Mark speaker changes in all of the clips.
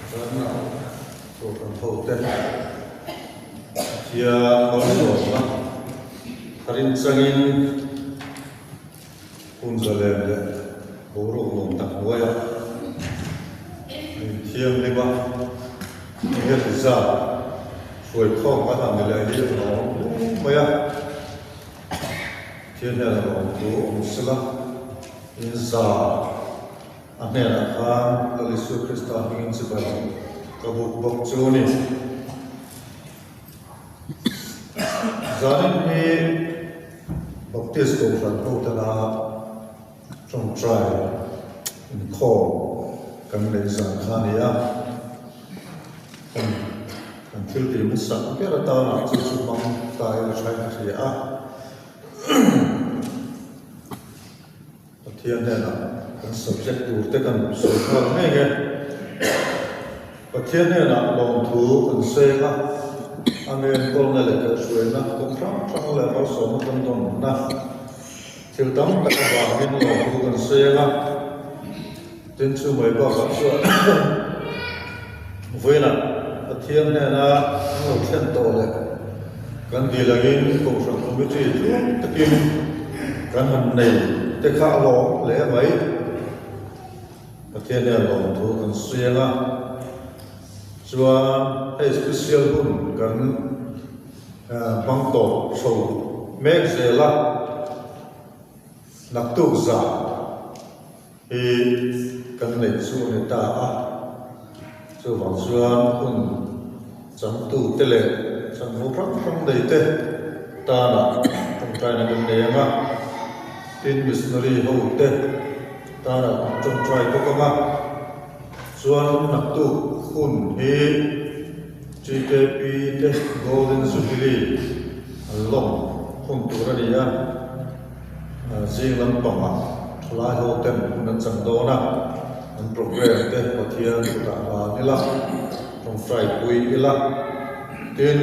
Speaker 1: Zanah Kohhran hote Pathian malsawmna tharin changin hun zalen leh boruak nuam tak hnuaiah a inthianghlim a, enge rizat hruaikhawm kan han ni leh hi a lo awm hle mai a. Pathian hian a lo awm thu awm sela inza A hnenah khan Lal Isu Krista hmingin chibai ka buk bawk chu a ni. Zanin hi Baptist Kohhran hotela tawngtai inkhawm kan neih zan kha a ni a. Kan kan thil tih hmasak ber atana chu chu hmang ta ila thain ka hria a. Pathian hnenah kan subject tur te kan sawi nghal ngei nge. Pathian hnenah lawmthu kan seng a, a men kawlna leh kaihhruaina kawng hrang hrang leh malsawmna kan dawnna thil tam tak avangin lawmthu kan seng a. Tin chu mai bakah chuan vawiinah Pathian hnena an lo thlen tawh leh kan dil angin Kohhran Committee tluang takin kan han nei te kha a lawm hle mai. Pathian hian lawmthu kan siang a, chuan hei special hun kan hmang tawp chho mek zel a, naktuk zah. Hi kan neih chu a ni ta a, chuvang chuan hun changtute leh chanvo hrang hrang neite tana tawngtaina kan nei ang a, tin missionary hote tana kan tawngtai bawk ang a, chuan naktuk hun hi GKP te Golden Jubilee an lawm hun tur a ni a. Zing lampangah thalai ho ten hun an chan dawn a, an programme te Pathian kutah hlan ila, tawngtai pui ila, tin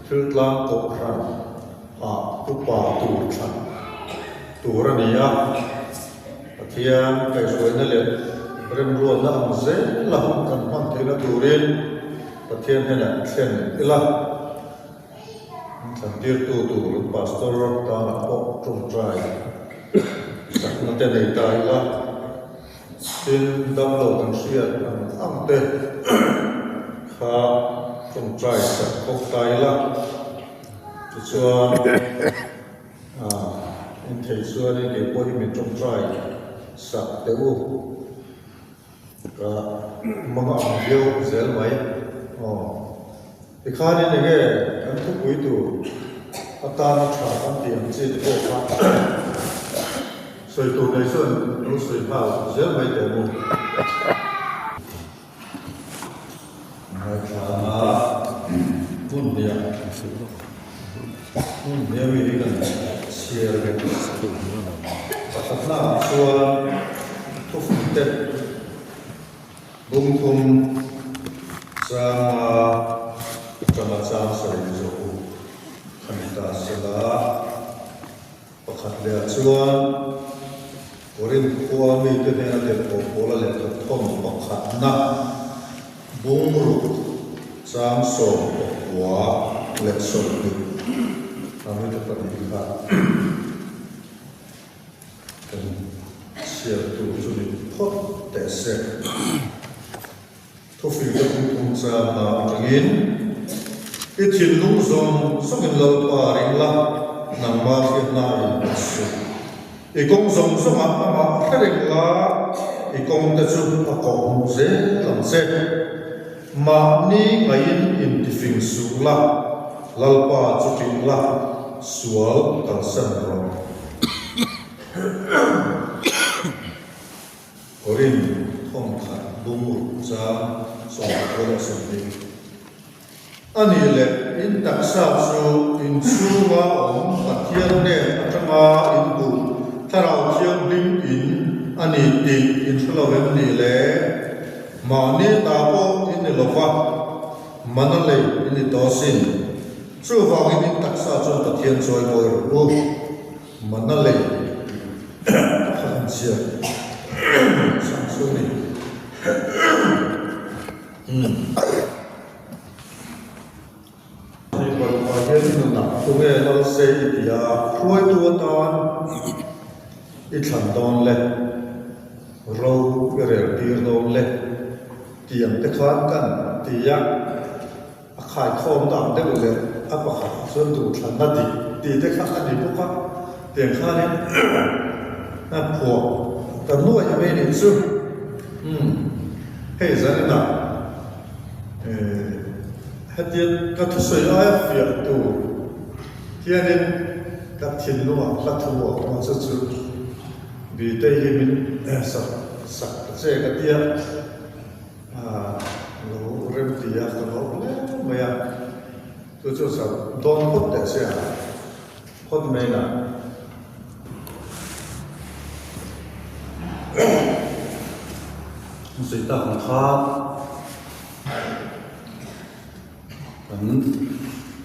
Speaker 1: thil tlang kohhran ah upa tur thlan tur a ni a, Pathian kaihhruaina leh remruatna ang zela hun kan hman theihna turin Pathian hnenah thlen ila. Thlantirtu tur Pastor tanah pawh tawngtai sakna te nei ta ila, tin damlo kan hriat ang ang te kha tawngtai sak bawk ta ila, tichuan in theih chuanin kei pawh hi min tawngtai sak teh u. Ka hmang ang viau zel mai. Aw. Tikhanin enge kan thupui tur atana tha kan tih ang chi te pawh kha sawi tur nei chuan lo sawi nghal zel mai teh mu. Ngaithlana hmun hniah hmun hniah mi hi kan chhiar vek. Pakhatna ah chuan thufute bungthum changa atanga chang sawi zawh u a ni ta sela. Pakhat leh ah chuan Korinth khua mite hnena tirhkoh Paula lehkha thawn pakhatna bungruk chang 19 leh 20 a mite pahnih kha kan chhiar tur chu ni phawt teh se. Thufingte pum chang hna atangin i thinlung zawng zawngin Lalpa ring la, nangmah hriatna in a suh. I kawng zawng zawngah amah hre reng la, i kawngte chu a kawh hmuh zel ang che. Mahni ngaiin intifing suh la, Lalpa chu ṭih la, sual kalsan rawh. Korin thawmkhat bumur chang 19 leh 20. A nih leh in taksa chu in chhunga awm Pathian hnen atanga in duh Thlarau Thianghlim in a ni tih in hre lo em ni le? Mahni ta pawh in ni lo va, mana lei in ni tawh asin. Chuvangin in taksa chuan Pathian chawi mawi rawh u. Mana lei a han chhiar chang chu a ni. Hei parukah hian i nunah tunge lal se i ti a, hruaitu atan i thlan dawn le, ro i rel tir dawn le tiang te khan kan ti a, a khaikhawm dan deuh leh a pakhatah chuan duhthlanna dik tih te kha a ni bawk a, tiang khanin a phuah ta nuaih mai nih chu. Umm hei zaninah Hetiang ka thusawi aia fiah tur hianin ka thinlungah hla thu a awm a, chu chu Bitei hi min sak sak ta che ka tia, lo rem ti a ka lo hle mai a, chu chu sak dawn phawt teh se a, phawt mai na. Sawi tak ang khan. Kan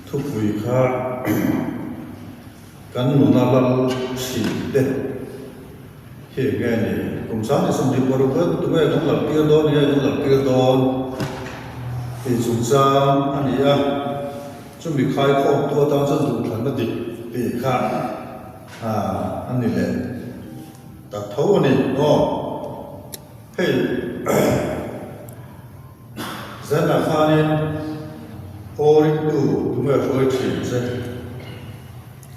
Speaker 1: thupui kha kan nuna lal hrin te hi eng nge ni? Kum 2026 kha tunge kan lal tir dawn nge kan lal tir dawn tih chungchang a ni a, chumi khaikhawmtu atan chuan duhthlanna dik tih kha a ni leh tak tho a ni aw. Hei zanah khanin aw ringtu tunge hruai thin che,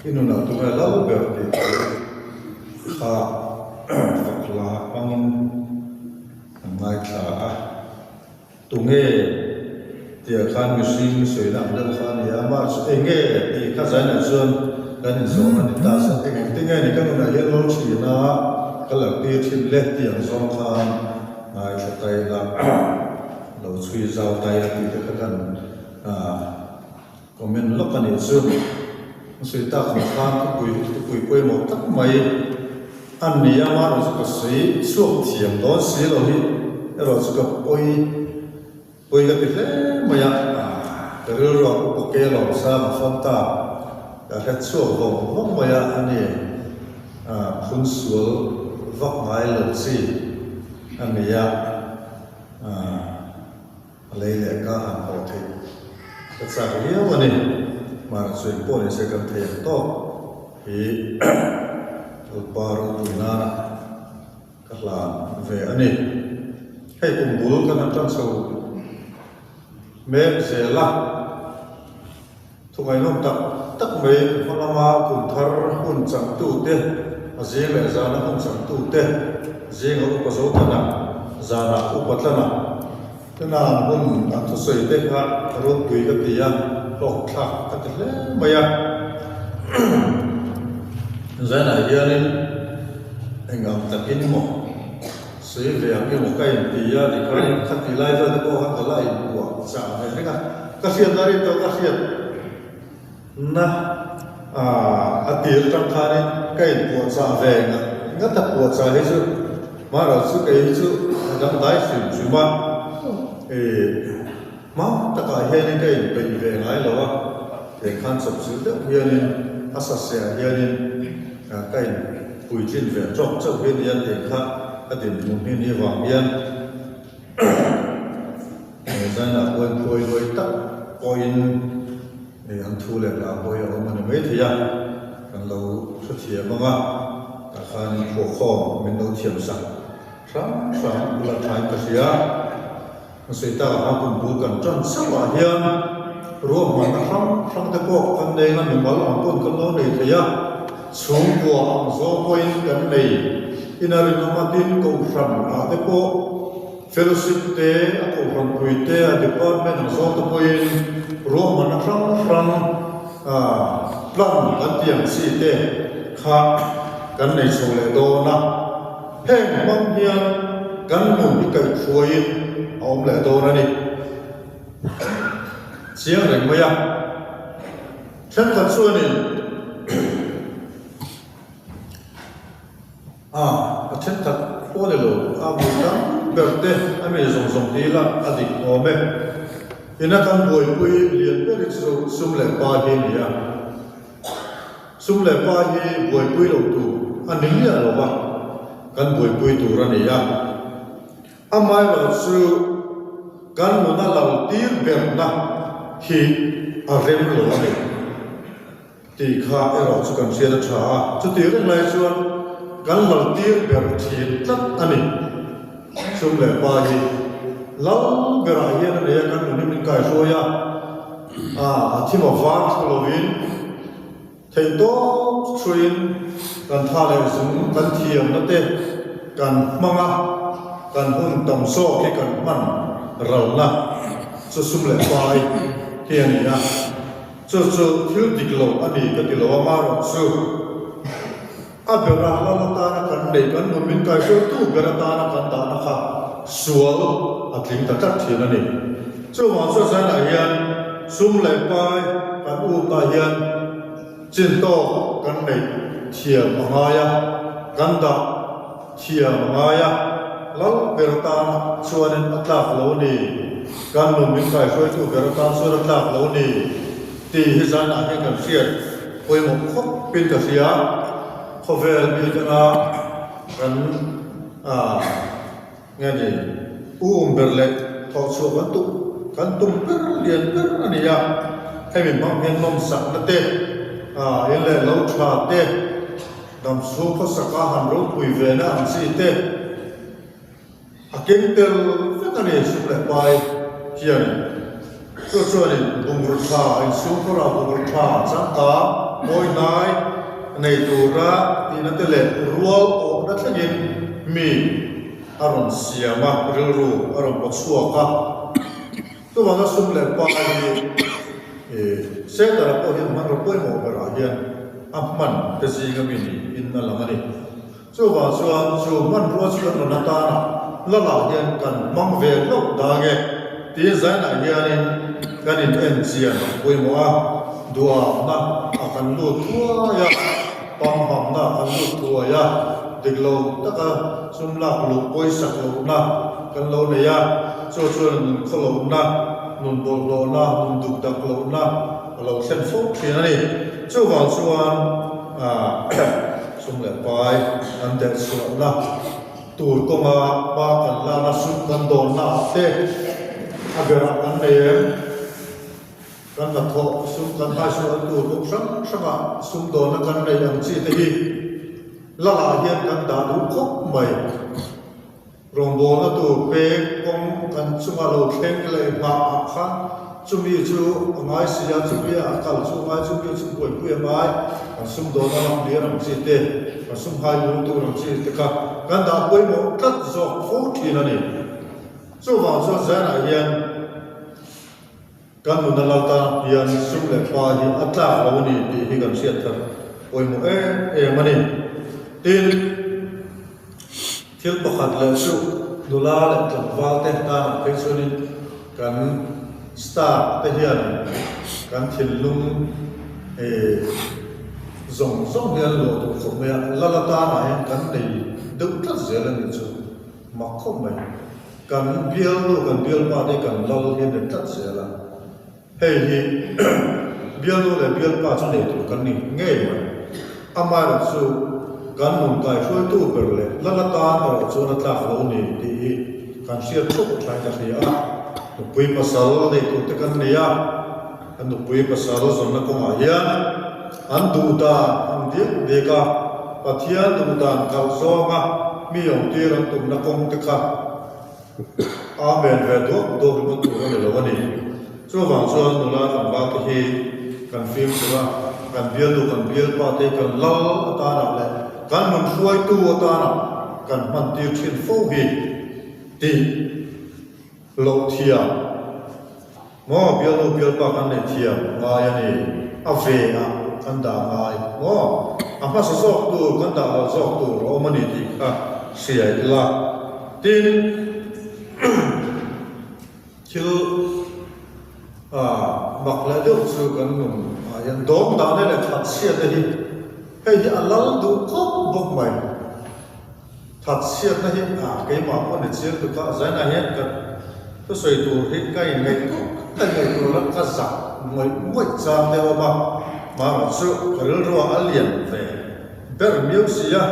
Speaker 1: i nunah tunge lo ber tih thu kha fak hla hmangin an ngaithla a. Tunge tih ah khan mihring sawina ang deuh kha a ni a, amah chu enge tih kha zainah chuan kan inzawm a ni ta a, eng eng te nge ni ka nunah hian lo thin a, ka lo tir thin le tih ang zawng khan ngaithla ta ila, lo chhui zau ta ila tih te kha kan comment lawk a nih chu. Ka sawi tak ang khan thupui hi thupui pawimawh tak mai a ni a, amaherawh chu ka sawi chhuak thiam dawn si lo hi erawh chu ka pawi pawi ka ti hle mai a, ka rilru a upa ke lawm sang a fam ta, ka hre chhuak vawng vawng mai a, a ni phun sual vak ngai lo chi a ni a. A lei leh ka han haw theih ka chak viau a ni. Hmana chu engpawh ni se kan thei ang tawk hi Lalpa ropui nana ka hlan ve a ni. Hei kum bul kan han tan chho mek zel a, thungainawm tak tak mai hma lama kum thar hun changtute, a zing leh zana hun changtute zinga upa Zothana, zanah upa Tlana tena an hun an thusawi te kha ropui ka ti a, hlawkthlak ka ti hle mai a. Zanah hianin eng ang takin maw sawi ve ang emaw ka inti a, tikhan kha ti lai vel te pawh khan ka la inpuah chah ve reng a. Ka hriatna rin tawh ka hriatna a tir atang khanin ka inpuahchah ve ngat ngat a, puahchah hi chu hmarawh chu kei hi chu a dangdai hrim hrim a, ih hma takah hianin ka inpeih ve ngai lo a, tiang khan chawpchilh deuh hianin a saseh ah hianin ka inpuitlin ve tawk chauh hi a nia tiang kha ka dinhmun hi ni vang hian. He zainah pawhin phuai luai tak pawhin an thu leh hla pawh hi a awm a ni maithei a, kan lo hrethiam ang a, tah khanin phuahkhawm min lo thiam sak hrang hrang bula thain ka hria. Ka sawi takah khan kum bul kan tan chauhah hian ruahmanna hrang hrang te pawh kan nei ang a, mimal ang pawn kan lo nei thei a, chhungkua ang zawng pawhin kan nei ina rinawm a, tin kohhran ah te pawh Fellowship te, a kohhranpui te, a department ang zawng te pawhin ruahmanna hrang hrang plan kan tih ang chi te kha kan nei chho leh dawn a. Heng hmang hian kan nun hi kaihhruaiin a awm leh dawn a ni. Chiang reng mai a. Thenkhat chuanin. A, a thenkhat pawh ni lo, a bul tam ber te a mi zawng zawng ti ila a dik awm e. Ina kan buaipui lian ber hi chu sum leh pa hi a ni a. Sum leh pa hi buaipui lo tur a ni miah lo va, kan buaipui tur a ni a. Amaherawhchu. Kan nuna lal tir berna hi a rem lo a ni tih kha erawh chu kan hriat a tha a, chuti reng lai chuan kan lal tir ber thin tlat a ni. Sum leh pa hi lal berah hian a nei a, kan nun hi min kaihruai a, a thim a var thlu lovin, Theihtawp hruaiin kan tha leh zung kan thiamna te kan hmang a, kan hun tam zawk hi kan hman ralna chu sum leh pai hi a ni a, chu chu thil dik lo a ni ka ti lo a, amaherawhchu a bera lal atana kan neih kan nun min kaihruaitu ber atana kan dahna kha sual a tling ta tlat thin a ni. Chuvang chuan zainah hian sum leh pai kan upah hian chin tawk kan neih thiam a ngai a, kan dah thiam a ngai a, lal ber atan chuanin a tlak lo ni, kan nun min kaihruaitu ber atan chuan a tlak lo ni tih hi zainah hian kan hriat pawimawh khawpin ka hria. Khawvel mi atanga kan Nge ni, U um ber leh thawh chhuah kan tum kan tum ber lian ber a ni a, hemi hmang hian nawmsakna te, in leh lo tha te, dam chhung khawsaka han ropui ve na ang chi te a keng tel vek a ni sum leh pai hian. Chu chuanin bungraw tha, inchhungkhawrah bungraw tha changkang mawi hnai nei tura tihna te leh rual awhna thlengin mi a rawn siam a, rilru a rawn paw chhuak a. Chuvanga sum leh pa hi Setana pawh hian hmanraw pawimawh berah hian a hman te zinga mi niin a lang a ni. Chuvang chuan chu hmanrua chu kan rawn atana lalah hian kan hmang ve hlauh dang e tiin zainah hianin kan in en chian a pawimawh a, duhahna a kan lut thuai a, pamhamna a kan lut thuai a, dik lo taka sum lak luh pawisak lohna kan lo nei a, chu chuan nun khawlohna, nun bawlhhlawhna, nun dukdak lohna a lo thlen fo thin a ni. Chuvang chuan Sum leh pai kan delh chhuahna tur kawnga hma kan lana sum kan dawnna ah te a berah kan nei em? Kan hnathawh sum kan haisuahna tur kawng hrang hrangah sum dawnna kan neih ang chi te hi lalah hian kan dah duh khawp mai. Rawngbawlna tur pek kawng kan chunga lo thleng leh nghah ah khan chumi chu a ngai si a, chumi a kal chu a ngai, chumi chu buaipui a ngai, kan sumdawna ram hlir ang chi te, kan sum hai lung tur ang chi te kha kan dah pawimawh tlat zawk fo thin a ni. Chuvang chuan zanah hian kan nuna lal tan hian sum leh pa hi a tlak lo a ni tih hi kan hriat thar pawimawh em em a ni. Tin. Thil pakhat leh chu nula leh tlangval te hnanah phei chuanin kan star te hian kan thinlung zawng zawng hian luah duh khawp mai a, lal atanah hian kan nei deuh tlat zel a nih chu mak khawp mai. Kan bialnu kan bialpa te kan lal hi a ni tlat zel a. Hei hi bialnu leh bialpa chu nei tur kan ni ngei mai. Amaherawh chu kan nun kaihruaitu ber leh lal atan erawh chuan a tlak lo ni tih hi kan hriat thup thain ka hria a. Nupui pasal nei tur te kan nei a, kan nupui pasal zawnna kawngah hian an duh dan ang diak diak a, Pathian duh dan kalh zawnga mi awmtir an tumna kawng te kha Amen ve duak duak ringawt tur a ni lo a ni. Chuvang chuan nula tlangval te hi kan fimkhur a, kan bialnu kan bialpa te kan lal atanah leh kan nun hruaitu atanah kan hman tir thin fo hi tih loh thiam maw bialnu bialpa kan nei thiam ngai a ni, a ve ah kan dah ngai maw a hmasa zawk tur kan dah loh zawk tur a awm a ni tih kha hria ila. Tin, thil mak leh deuh chu kan nun ah hian dawng dahna leh thatchhiatna hi hei hi a lal duh khawp bawk mai. Thatchhiatna hi keimah pawh ni chiang tuk a, zainah hian ka thusawi tur hi ka inngaihtuah ka inngaihtuah la ka zak ngawih ngawih chang deuh a, mahrawh chu ka rilru ah a lian ve ber miau si a,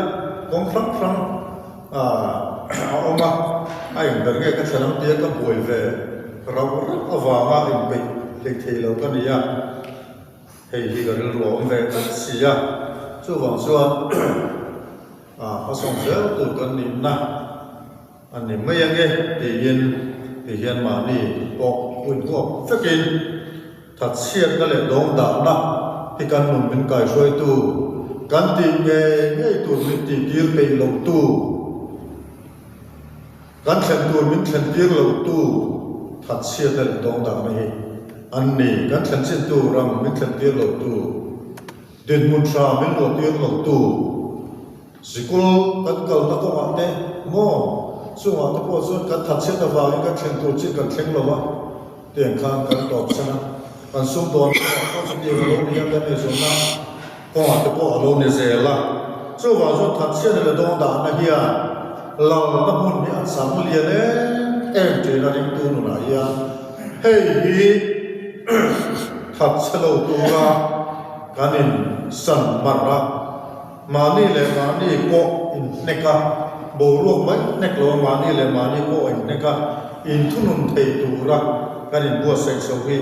Speaker 1: kawng hrang hrang a awm a, a engber nge ka thlen ang tia ka buai ve. rauh reuh avanga inpeih hlei thei lo ka ni a, hei hi ka rilru a awm ve tlat si a, chuvang chuan hmasawng zel tur kan nihna a ni mai ange tiin ti hian mahni pawh inhuap vekin thatchhiatna leh dawngdahna hi kan nun min kaihruaitu, kan tih ngei ngei tur min tihtir peih lotu, Kan thlen tur min thlen tir lo tu thatchhiatna leh dawngdahna hi an ni. Kan thlen chin tur ang min thlen tir lo tu, dinhmun tha min luah tir lo tu, sikul kan kalna kawngah te maw chungah te pawh chuan kan thatchhiat avangin kan thlen tur chin kan thleng lo a, tiang khan kan tawp san a, kan sumdawn kawngah pawh chutiang a lo ni a, kan eizawnna Kawngah te pawh a lo ni zel a, chuvang chuan thatchhiatna leh dawngdahna hian lalna hmun hi a chang lian em em ṭin a ringtu nunah hian hei hi thatchhe lo tura kan in san mar a, mahni leh mahni pawh inhnek a, boruak mai hnek lo a mahni leh mahni pawh inhnek a, inthunun thei tura kan inbuatsaih chho hi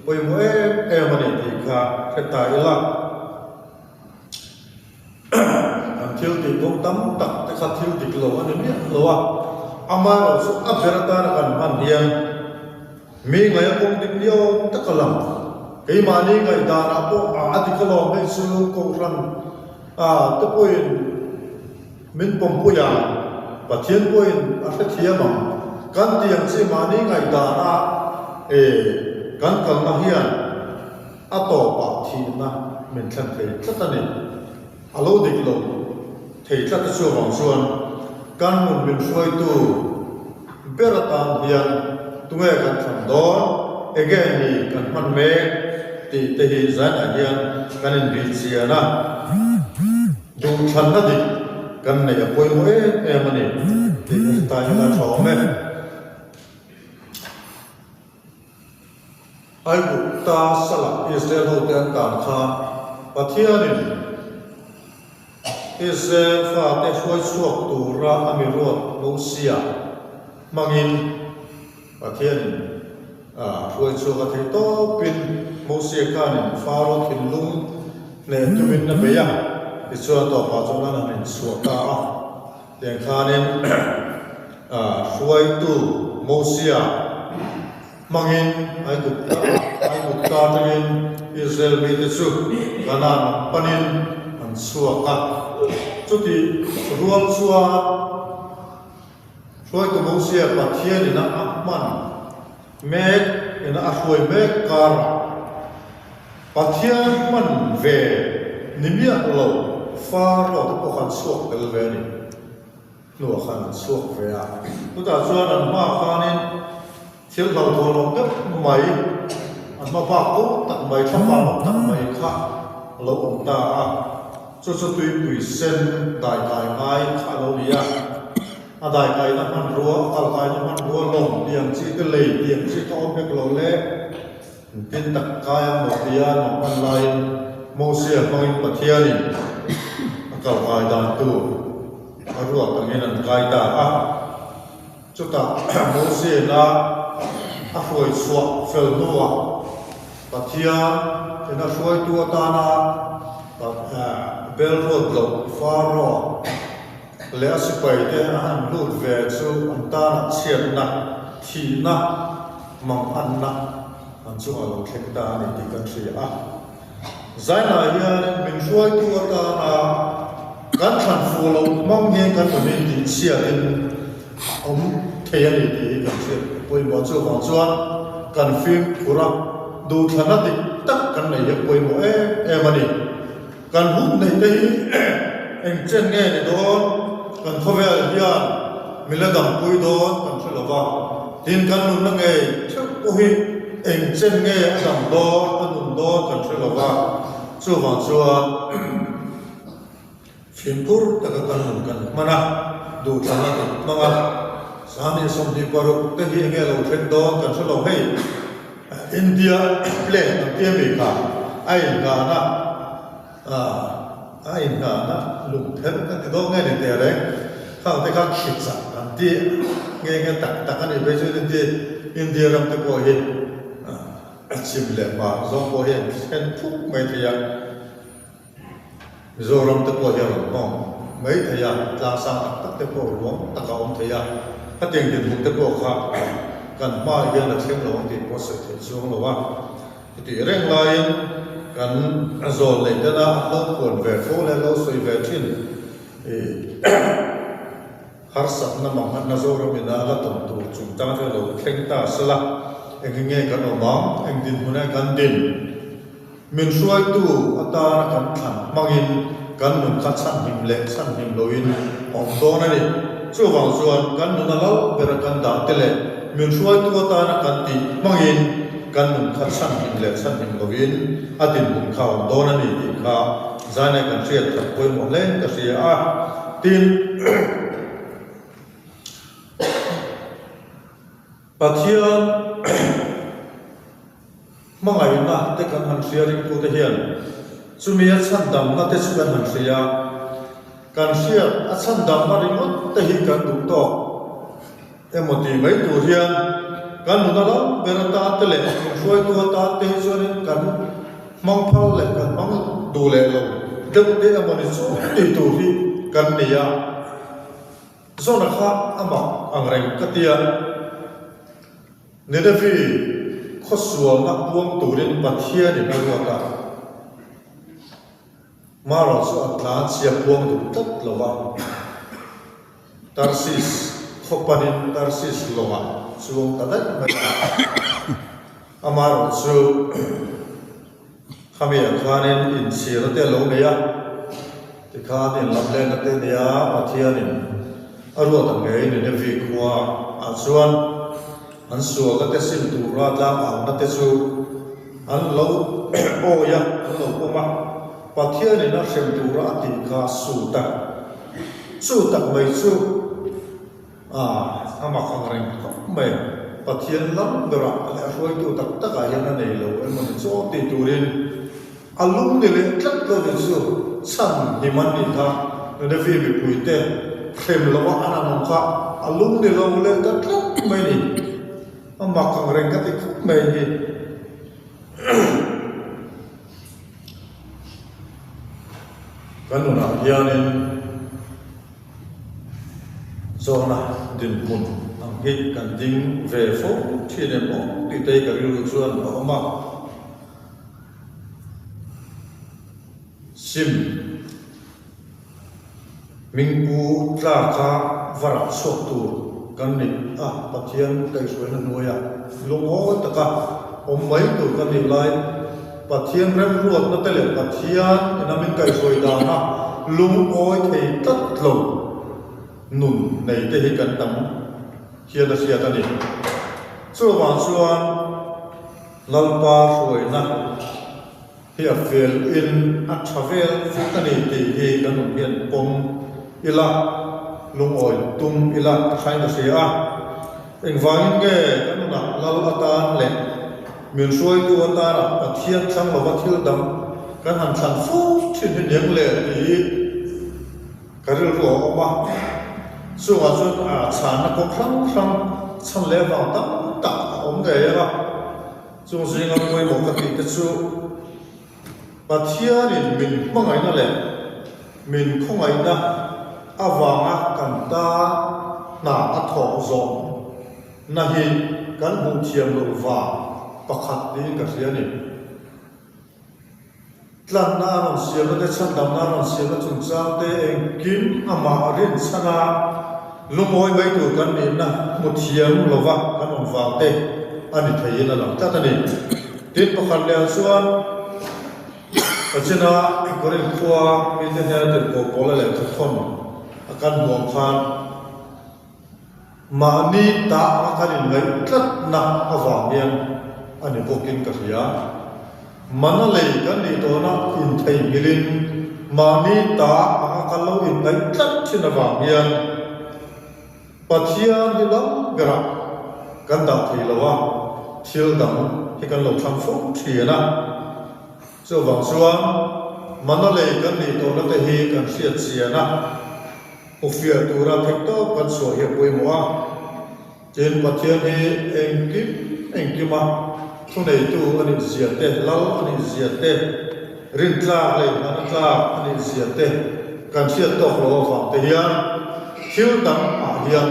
Speaker 1: Pawimawh em em a ni tih kha hre ta ila, kan thil tih kawng tam tak te kha thil dik lo a ni miah lo a, amaherawh chu a ber atana kan hman hian mi ngaih a kawng dik ni awm tak a lang. Keimahni ngaihdanah pawh a dik alawm hei chu Kohhran te pawhin min pawmpui a, Pathian pawhin a hrethiam ang. Kan tih ang chi mahni ngaihdana e kan kalna hian a tawpah thihna min thlen thei tlat a ni. A lo dik lo thei tlat a chuvang chuan kan nun min hruaitu ber atan hian tunge kan thlan dawn, enge ni kan hman mek tih te hi zainah hian kan inbih chian a. Duhthlanna dik kan neih a pawimawh em em a ni tih ka hre ta hian a tha awm e. Aigupta sala Israel hote an tan khan Pathianin Israel fate hruai chhuak tura a mi ruat Mosia hmangin Pathianin a hruai chhuak a thei tawpin Mosia khanin Faro thinlung hneh tumin a bei a, tichuan tawpah chuan an han inchhuah ta a. Tiang khanin hruaitu Mosia hmangin Aigupta Aigupta atangin Israel mite chu Kanaan an panin an chhuak a. Chutih rual chuan Hruaitu Mosia Pathian ina a hman mek ina a hruai mek karah Pathian hman ve ni miah lo Faro te pawh khan chhuak tel ve a ni. Hnuah khan an chhuak ve a. Chutah chuan an hmaah khanin thil hlauhthawn awm deuh mai, an hma bak ko tak mai, thlapa awm tak mai kha a lo awm ta a. Chu chu tuipui sen daikai ngai kha a lo ni a. A daikaina hmanrua, a kalkaina hmanrua lawng tiang chi te lei tiang chi ka awm vek lo le. Engtin tak kai ang maw tia mak hman laiin Mosia hmangin Pathianin a kalkai dan tur a ruat angin an kai ta a. Chutah Mosia'n a hruai chhuah fel hnuah Pathian in a hruaitu atana bel ruat loh Pharaoh leh a sipaite a han lut ve chu an tanah chhiatna, thihna, manganna an chungah lo thleng ta a ni tih kan hria a. Zainah hianin min hruaitu atana kan thlan fuh loh hmang hian kan nunin tihchhiatin a awm thei a ni tih hi kan hriat pawimawh. Chuvang chuan kan fimkhur a, duhthlanna dik tak kan neih hi a pawimawh em em a ni. Kan hun neih te hi eng chen nge ni dawn? Kan khawvel hian mi la dampui dawn kan hre lo va, tin kan nunna ngei theuh pawh hi eng chen nge a dam dawn, a nun dawn kan hre lo va. Chuvang chuan fimkhur taka kan nun kan hman a, duhthlanna kan hmang a, Sani 26 te hi enge lo thleng dawn kan hre lo hei. India plane an tia mi kha a inngahna a inngahna lungpher kan ti dawn nge ni teh reng khang te kha khitsa an ti nge nge tak tak a ni phei chuan inti. India ram te pawh hi a chim leh hmar zawng pawh hi an thlen phuk mai thei a, Mizoram te pawh hi a rawn nghawng mai thei a, tlang sang tak tak te pawh ruang tak a awm thei a, khatiang dinhmun te pawh kha kan hmaah hian a thleng lo ang tih pawh sawi theih chuang lo a. Chutih reng laiin kan zawl neih tena an lo puan ve fo leh lo sawi ve thin harsatna manghatna Zoramin a la tawm tur chungchang chu lo thleng ta sela, eng nge kan awm ang, eng dinhmun nge kan din? Min hruaitu atana kan thlan hmangin kan nun kha chhanhim leh chhanhim loin a awm dawn a ni. Chuvang chuan kan nuna lal bera kan dah te leh min hruaitu atana kan tih hmangin kan nun kha chhanhim leh chhanhim loin a dinhmun kha a awm dawn a ni tih kha zaina kan hriat that pawimawh hle ka hria a. Tin, Pathian hmangaihna te kan han hria ringtute hian chumi a chhandamna te chu kan han hria. Kan hriat a chhandamna ringawt te hi kan duh tawk emaw tih mai tur hian kan nuna lam ber atan te leh min hruaitu atan te hi chuanin kan hmang phal leh kan hmang duh leh lo deuh te emaw ni chu tih tur hi kan nei a. Zawna kha a mak ang reng ka tia. Ninevi khawsualna puang turin Pathianin a ruat a, Mara chu a tlan chhia puang duh tlat lo va. Tarsis khaw panin Tarsis lawngah chuang ta daih mai a. Amaherawh chu khamiah khanin inchhirna te a lo nei a, tikhan inlamlehna te nei a, Pathianin a ruat ang ngei Ninevi khua ah chuan an sualna te sim tura tlang auna te chu an lo awi a, an lo pawm a, Pathianin a hrem tura a tih kha su tak, chu tak mai chu. A, a mak ang reng khawp mai. Pathian lam berah leh a hruaitu tak takah hian a nei lo emaw ni chaw tih turin a lung ni leh tlat lo ni chu chhan him an nih kha. Nevi mipuite hrem lova an an awm kha a lung ni lo leh ta tlat mai ni. A mak ang reng ka ti khawp mai hi. Kan nunah hianin. Zawhna dinhmun ang hi kan ding ve fo thin em aw tih te hi ka rilru chuan a awm a. Sim hmingpu tlaka va rah chhuak tur kan nih a, Pathian kaihhruaina hnuaiah lungawi taka awm mai tur kan nih lai Pathian remruatna te leh Pathian ina min kaihhruai dana lungawi thei tlat lo nun nei te hi kan tam hian a hriat a ni. Chuvang chuan Lalpa hruaina hi a fel in a tha vel vek a ni tih hi kan nun hian pawm ila, lungawi tum ila a thain a hria a. Engvangin nge kan nunah Lal atan leh Min hruaitu atana Pathian thlang lova thil dang kan han thlan fo thin hi niang le tih ka rilru a awm a. Chungah chuan a chhanna kawng hrang hrang chhan leh vang tam tak a awm ngei ang a. Chung zinga pawimawh ka tih te chu Pathianin min hmangaihna leh min khawngaihna avanga kan tan hna a thawk zawh Na hi kan hmuh thiam loh vang pakhat niin ka hria a ni. Tlanna a rawn siamna te, chhandamna a rawn siamna chungchang te engkim amah rinchhana lungawi mai tur kan nihna hmu thiam lova kan awm vang te a ni theiin a lang tlat a ni. Tin, pakhat leh ah chuan Pachina Korinth khua mite hnena tirhkoh Paula lehkhathawn a kan hmuh ang khan, Mahni ta a kan inngaih tlatna avang hian a ni bawkin ka hria. Mana lei kan nih tawhna intheihnghilhin mahni ta anga kan lo inngaih tlat thin avang hian Pathian hi lam berah kan dah thei lo a, thil dang hi kan lo thlang fo thin a. Chuvang chuan mana lei kan nih tawhna te hi kan hriat chian a. Hmufiah tura theihtawp kan chhuah hi a pawimawh a. Tin, Pathian hi engkim engkima thuneitu a nih zia te, lal a nih zia te, rintlak leh inhmana tlak a nih zia te kan hriat tawk lo avang te hian thil dang ah hian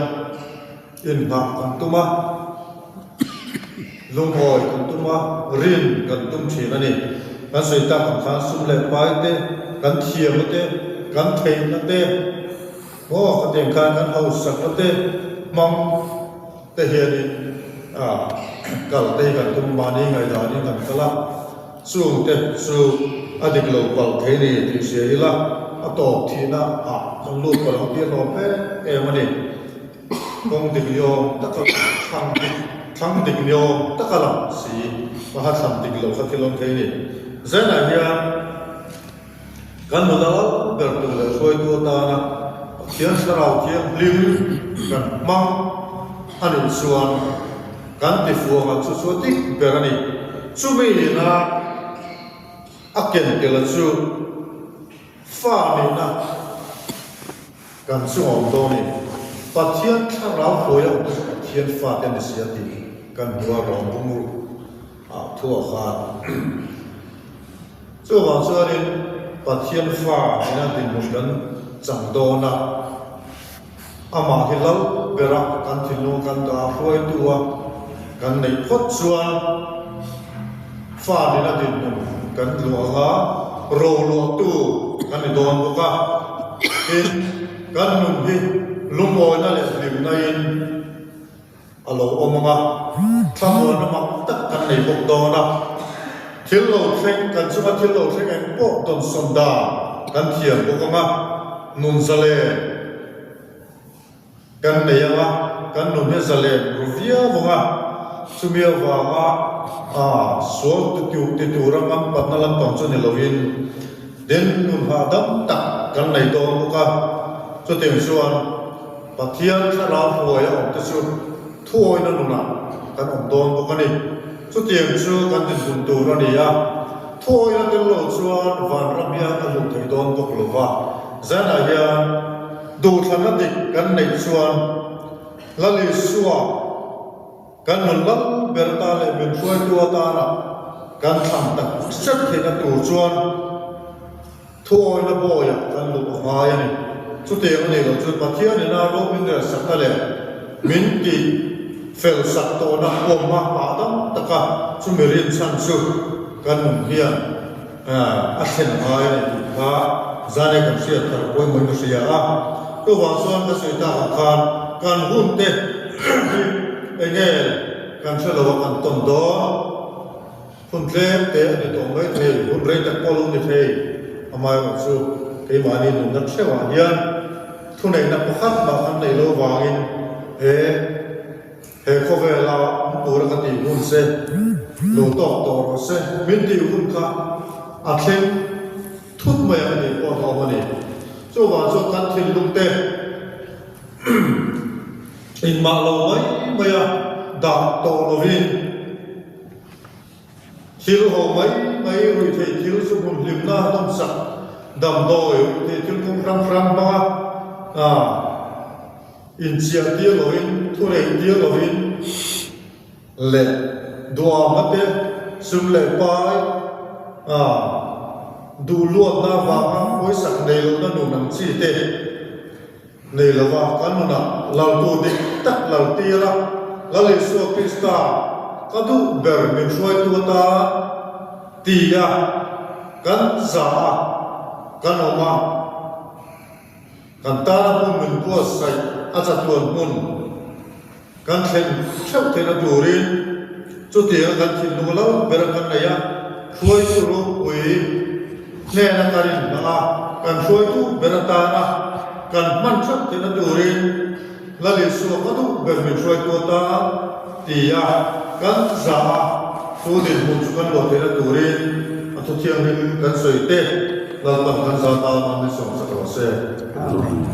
Speaker 1: inhnah kan tum a, lungawi kan tum a, rin kan tum thin a ni. Kan sawi tak ang khan sum leh pai te, kan thiamna te, kan theihna te, Aw ka tiang khan kan hausakna te hmang te hianin ah kal te hi kan tum mahni ngaihdanin kan kal a, chung te chu a dik lo palh thei ni tih hria ila a tawp thihna ah kan lut palh ang tih a hlawm em em a ni. Kawng dik ni awm taka thlang dik thlang dik ni awm taka lang si paha thlang dik loh kha thil awm thei a ni. Zainah hian. Kan nula ber tur leh hruaitu atana Pathian Thlarau Thianghlim kan hmang a nih chuan kan tifuangah chu chu a dik ber a ni. Chumi ina a ken tel a chu fa nihna kan chu awm dawn a ni. Pathian Thlarau hruai a awm te chu Pathian fate a ni si a tih kan hmu a rawng bung ah thu a khan. Chuvang chuanin Pathian fa ina dinhmun kan chang dawn a, amah hi lal bera kan thinlung kan dah hruaitu a kan neih phawt chuan fa nena dinhmun kan luah anga roluahtu kan ni dawn bawk a. Tin, kan nun hi lungawina leh hlimna in A lo awm ang a, thlamuanna mak tak kan nei bawk dawn a. Thil lo thleng, kan chunga thil lo thleng eng pawh tawnsawn dan kan thiam bawk ang a, nun zalen kan nei ang a, kan nun hi zalen ru viau ang a. Chumi avanga sual ti tura ngampatna lampang chu ni lovin, din nun hahdam tak kan nei dawn bawk a. Chutiang chuan. Pathian thlarau hruai a awm te chu thuawina nunah kan awm dawn bawk a ni. Chutiang chu kan dinhmun tur a ni a, thuawina tel lo chuan vanram hian a luh thei dawn bawk lo va. Zanah hian duhthlanna dik kan neih chuan Lal Isua kan nun lal ber ta leh min hruaitu atana kan thlan tak zet theihna tur chuan, Thuawina bawiah kan luh a ngai a ni. Chutiang a nih loh chuan Pathian ina ro min rel sakna leh min tih fel sak tawhna awmna hahdam taka chumi rinchhan chu kan nun hian a thlen a ngai a ni tih kha zane kan hriat thar pawimawhin ka hria a. Chuvang chuan ka sawi tak ang khan kan hun te hi enge kan hre lo a kan tawn dawn. Hun tlem te a ni tawh mai thei, hun rei tak pawh lo ni thei. Amaherawh chu keimahni nunna theuhah hian thuneihna pakhat mah kan neih lo vangin he he khawvela awm tura ka tih hun che lo tawk tawh rawh se. Min tih hun kha a thleng thut mai ang tih pawh hlauhawm a ni. Chuvang chuan kan thinlung te inmah lo mai maia dah tawh lovin, Thil ho mai mai ruihtheih thil chu hmun hlimna nawmsak damdawi ruihtheih thil kawng hrang hrang hmanga inchiah tir lovin thuneih tir lovin leh duhawmna te sum leh pai duhluatna avanga pawisak nei lohna nun ang chi te Nei lova kan nunah laltu dik tak lal tir a, Lal Isua Krista ka duh ber min hruaitu atan ti a kan za a, kan awm a, kan tana hmun min buatsaih a chatuan hmun kan thlen theuh theihna turin chutianga kan thinlung lal bera kan nei a, hruaitu ropui hnena kan inhmang a, kan hruaitu ber atana kan hman theuh theihna turin Lal Isua ka duh ber min hruaitu atan ti a kan zah a, chu dinhmun chu kan luah theihna turin a thuthianghlim kan sawi te Lalpan kan zah tan a min sawmsak rawh se.
Speaker 2: Amen.